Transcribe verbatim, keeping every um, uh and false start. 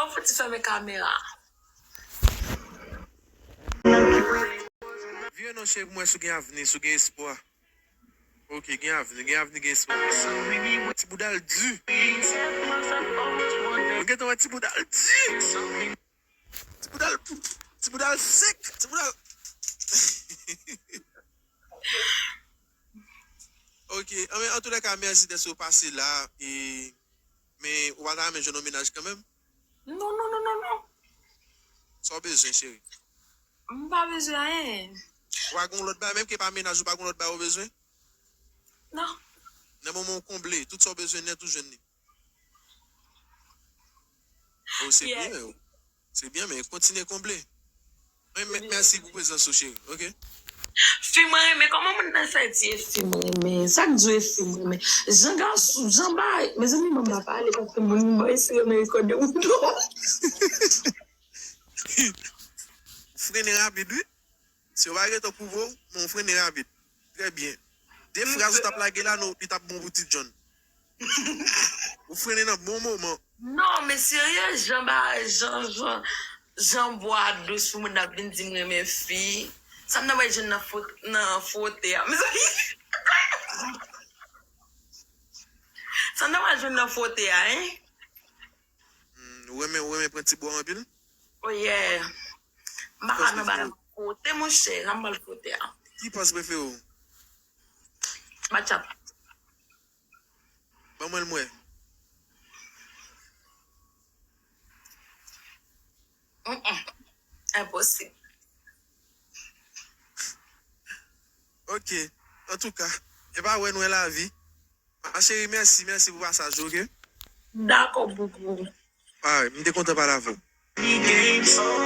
Ou fouti fèmen kamera. Vire non cheri pou mwen si w gen avni, si w gen espwa. Ok, gen avni, gen avni, gen espwa. Ti bouda l di. Ou gentan wè ti bouda l di. Ti bouda l, ti bouda l sek, ti bouda l. Ok, anben, antoulèka, mèsi dèske w pase la. E, men, ou pa ta renmen jwenn yon mennaj kanmenm? Non, non, non, non, non. Sa w bezwen, cheri? M pa bezwen anyen. Ou pa gen lòt bagay, menm ke pa mennaj, ou pa gen lòt bagay ou bezwen? Non. Nan moman w konble, tout sa w bezwen nèt ou jwenn li. Oh, se Yeah. Byen, oh. Se byen, men kontinye konble. Mwen, mè- mèsi pou prezans ou, cheri, ok? Fi mwen renmen, kòman moun nan fè di e fi mwen renmen? Sa k di e fi mwen renmen? Jan gason, jan bay. Mezanmi, mwen pa pale paske moun mwen esi renmen rekòde moun non. Frennen rapid, wi. Si yo pa gentan pwouve w, men w frennen rapid. Trè byen. De fraz ou t ap lage la, non, li t ap bon pou Ti John. Ou frennen nan bon moman. Non, men serye, jan ba, jan, jan, jan bwa dous pou moun ap vin di m renmen fi. Sa m nan bay jwenn nan fot-, nan fwote a. Mezanmi. Sa m nan bay jwenn nan fwote a, hein? Hmm, ou renmen, ou renmen pran ti bwa anpil? Oh yeah. M pa ka nan bay fwote, monchè. Sa m bal fwote a. Ki pòz prefere w? Bachata. Ban mwen l m wè. Mm-mm. Enposib. Ok. Antouka, e pa wè nou wè lavi. Ma cheri, mèsi, mèsi pou pasaj ou, ok? Dakò, boubou. Alright, m te kontan pale avè w.